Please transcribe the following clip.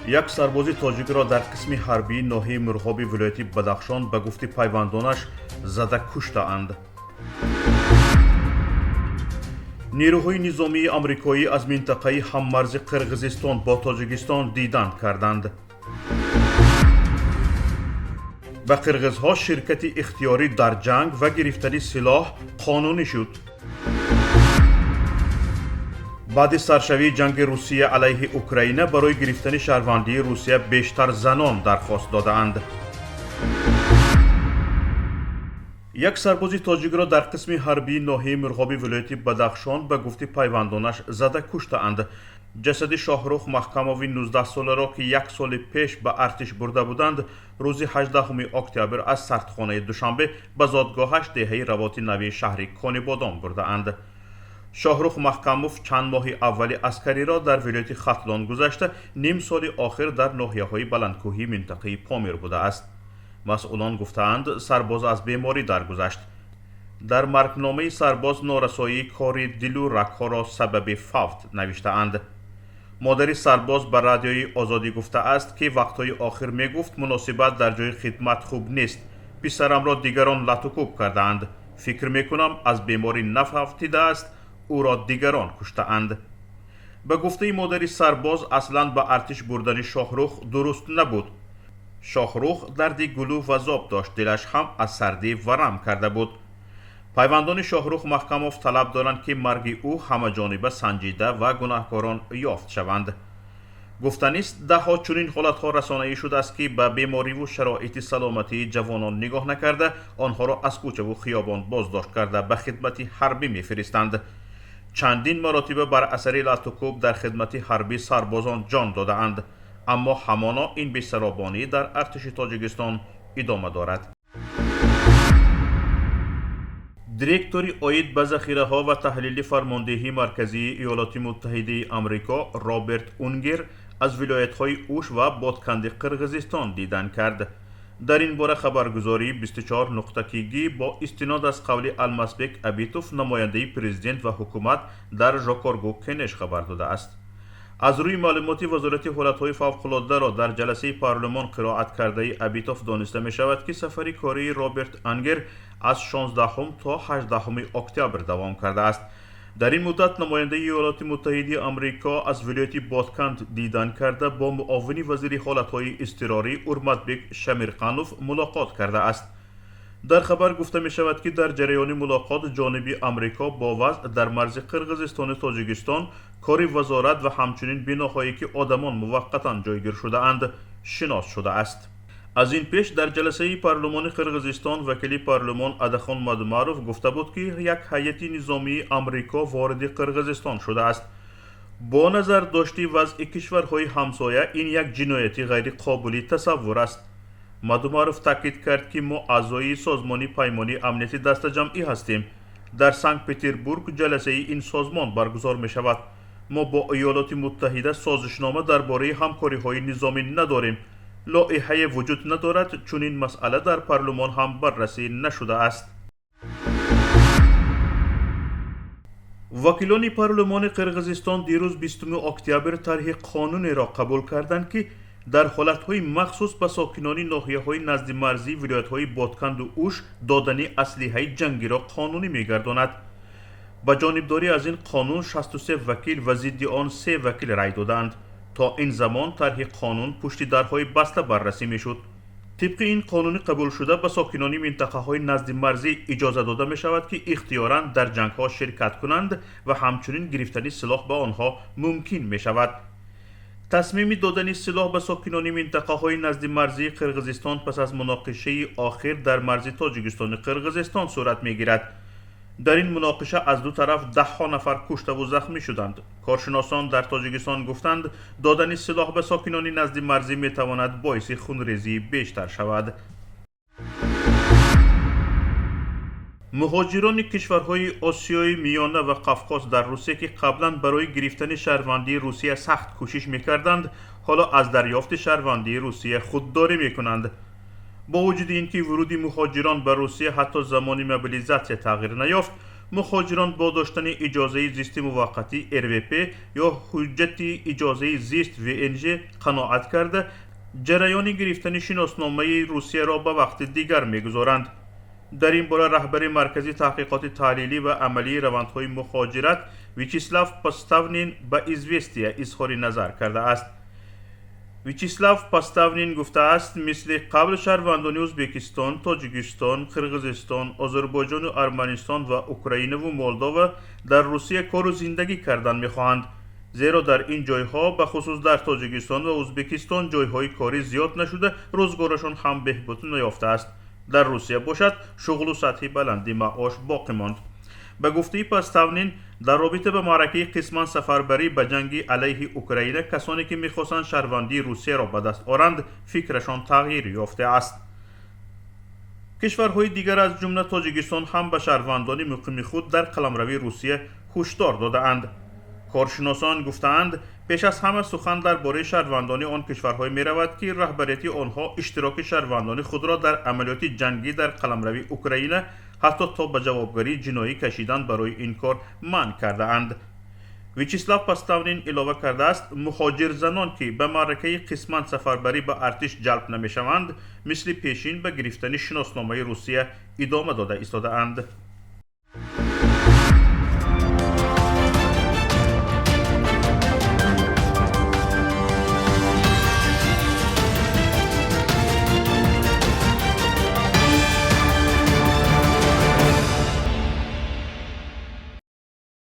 Як сарбози тоҷикро дар қисми ҳарбии ноҳияи Мурғоби вилояти Бадахшон ба гуфти пайвандонаш зада куштаанд. Нерӯҳои низомии амрикоӣ аз минтақаи ҳаммарзи Қирғизистон бо Тоҷикистон дидан карданд. Ба қирғизҳо ширкати ихтиёрӣ дар ҷанг ва гирифтани силоҳ қонунӣ шуд. Баъди саршавии ҷанги Русия алайҳи Украина барои гирифтани шаҳрвандии Русия бештар занон дархост додаанд. Як сарбози тоҷикро дар қисми ҳарбии ноҳияи Мурғоби вилояти Бадахшон ба гуфти пайвандонаш зада куштаанд. Ҷасади Шоҳрух Маҳкамови 19-соларо, ки як соли пеш ба артиш бурда буданд, рӯзи 18 октябр аз сардхонаи Душанбе ба зодгоҳаш, деҳаи Равоти Нави шаҳри Конибодом, бурдаанд. Шоҳрух Маҳкамов чанд моҳи аввали аскариро дар вилояти Хатлон гузашта, ним соли охир дар ноҳияҳои баландкӯҳии минтақаи Помир будааст. Масъулон гуфтаанд, сарбоз аз беморӣ даргузашт. Дар маргномаи сарбоз норасоии кори дилу рагҳоро сабаби фавт навиштаанд. Модари сарбоз ба Радиои Озодӣ гуфтааст, ки вақтҳои охир мегуфт, муносибат дар ҷои хидмат хуб нест, писарамро дигарон латукӯб кардаанд, фикр мекунам, аз беморӣ нафавтидааст, ӯро дигарон куштаанд. Ба гуфтаи модари сарбоз, аслан ба артиш бурдани Шоҳрух дуруст набуд. Шоҳрух дарди гулӯ ва зоб дошт, дилаш ҳам аз сардӣ варам карда буд. Пайвандони Шоҳрух Маҳкамов талаб доранд, ки марги ӯ ҳамаҷониба санҷида ва гунаҳкорон ёфт шаванд. Гуфтанист, даҳҳо чунин ҳолатҳо расонаӣ шудааст, ки ба бемориву шароити саломатии ҷавонон нигоҳ накарда, онҳоро аз кӯчаву хиёбон боздошт карда, ба хидмати ҳарбӣ мефиристанд. Чандин маротиба бар асари латукӯб дар хидмати ҳарбӣ сарбозон ҷон додаанд, аммо ҳамоно ин бесаробонӣ дар артиши Тоҷикистон идома дорад. Директори оид ба захираҳо ва таҳлили Фармондеҳии Марказии Иёлоти Муттаҳидаи Амрико Роберт Унгер аз вилоятҳои Уш ва Ботканди Қирғизистон дидан кард. Дар ин бора хабаргузории 24 нуқта кг бо истинод аз қавли Алмасбек Абитов, намояндаи президент ва ҳукумат дар Жокоргу Кенеш, хабар додааст. Аз рӯи маълумоти Вазорати ҳолатҳои фавқулоддаро дар ҷаласаи парлумон қироат кардаи Абитов дониста мешавад, ки сафари кории Роберт Ангер аз 16 то 18 октябр давом кардааст. Дар ин муддат намояндаи Иёлоти Муттаҳидаи Амрико аз вилояти Ботканд дидан карда, бо муовини вазири ҳолатҳои изтирорӣ Урматбек Шамирқанов мулоқот кардааст. Дар хабар гуфта мешавад, ки дар ҷараёни мулоқот ҷониби Амрико бо вазъ дар марзи Қирғизистону Тоҷикистон, кори вазорат ва ҳамчунин биноҳое, ки одамон муваққатан ҷойгир шудаанд, шинос шудааст. Аз ин пеш дар ҷаласаи парлумони Қирғизистон вакили парлумон Адахон Мадумаров гуфта буд, ки як ҳайати низомии Амрико вориди Қирғизистон шудааст. Бо назардошти вазъи кишварҳои ҳамсоя ин як ҷинояти ғайриқобили тасаввур аст. Мадумаров таъкид кард, ки мо аъзои Созмони Паймони Амнияти Дастаҷамъӣ ҳастем. Дар Санкт Петербург ҷаласаи ин созмон баргузор мешавад. Мо бо Иёлоти Муттаҳида созишнома дар бораи ҳамкориҳои низомӣ надорем, лоиҳае вуҷуд надорад, чунин масъала дар парлумон ҳам баррасӣ нашудааст. Вакилони парлумони Қирғизистон дирӯз, 20 октябр, тарҳи қонунеро қабул карданд, ки дар ҳолатҳои махсус ба сокинони ноҳияҳои наздимарзии вилоятҳои Ботканду Уш додани аслиҳаи ҷангиро қонунӣ мегардонад. Ба ҷонибдорӣ аз ин қонун 63 вакил ва зидди он се вакил рай додаанд. То ин замон тарҳи қонун пушти дарҳои баста баррасӣ мешуд. Тибқи ин қонуни қабулшуда ба сокинони минтақаҳои наздимарзӣ иҷоза дода мешавад, ки ихтиёран дар ҷангҳо ширкат кунанд ва ҳамчунин гирифтани силоҳ ба онҳо мумкин мешавад. Тасмими додани силоҳ ба сокинони минтақаҳои наздимарзии Қирғизистон пас аз муноқишаи охир дар марзи Тоҷикистону Қирғизистон сурат мегирад. Дар ин муноқиша аз ду тараф даҳҳо нафар куштаву захмӣ шуданд. Коршиносон дар Тоҷикистон гуфтанд, додани силоҳ ба сокинони наздимарзӣ метавонад боиси хунрезии бештар шавад. Муҳоҷирони кишварҳои Осиёи Миёна ва Қавқоз дар Русия, ки қаблан барои гирифтани шаҳрвандии Русия сахт кӯшиш мекарданд, ҳоло аз дарёфти шаҳрвандии Русия худдорӣ мекунанд. Бо вуҷуди ин ки вуруди муҳоҷирон ба Русия ҳатто замони мобилизатсия тағйир наёфт, Мухоҷирон бо доштани иҷозаи зисти муваққатӣ РВП ё ҳуҷҷати иҷозаи зист ВНЖ қаноат карда, ҷараёни гирифтани шиносномаи Русияро ба вақти дигар мегузоранд. Дар ин бора раҳбари Маркази таҳқиқоти таҳлилӣ ва амалии равандҳои мухоҷират Вячеслав Поставнин ба «Известия» изҳори назар кардааст. Вячеслав Поставнин гуфтааст, мисли қабл шаҳрвандони Ӯзбекистон, Тоҷикистон, Қирғизистон, Озарбойҷону Арманистон ва Украинаву Молдова дар Русия кору зиндагӣ кардан мехоҳанд, зеро дар ин ҷойҳо, бахусус дар Тоҷикистон ва Ӯзбекистон, ҷойҳои корӣ зиёд нашуда, рӯзгорашон ҳам беҳбуд наёфтааст. Дар Русия бошад, шуғлу сатҳи баланди маош боқӣ монд. Ба гуфтаи Поставнин, дар робита ба маъракаи қисман сафарбарӣ ба ҷанги алайҳи Украина, касоне ки мехостанд шаҳрвандии Русияро ба даст оранд, фикрашон тағйир ёфтааст. Кишварҳои дигар, аз ҷумла Тоҷикистон, ҳам ба шаҳрвандони муқими худ дар қаламрави Русия ҳушдор додаанд. Коршиносон гуфтаанд, пеш аз ҳама сухан дар бораи шаҳрвандони он кишварҳое меравад, ки раҳбарияти онҳо иштироки шаҳрвандони худро дар амалиёти ҷангӣ дар қаламрави Украина, ҳатто то ба ҷавобгарии ҷиноӣ кашидан барои ин кор манъ кардаанд. Вячеслав Поставнин илова кардааст, муҳоҷирзанон, ки ба маъракаи қисман сафарбарӣ ба артиш ҷалб намешаванд, мисли пешин ба гирифтани шиносномаи Русия идома дода истодаанд.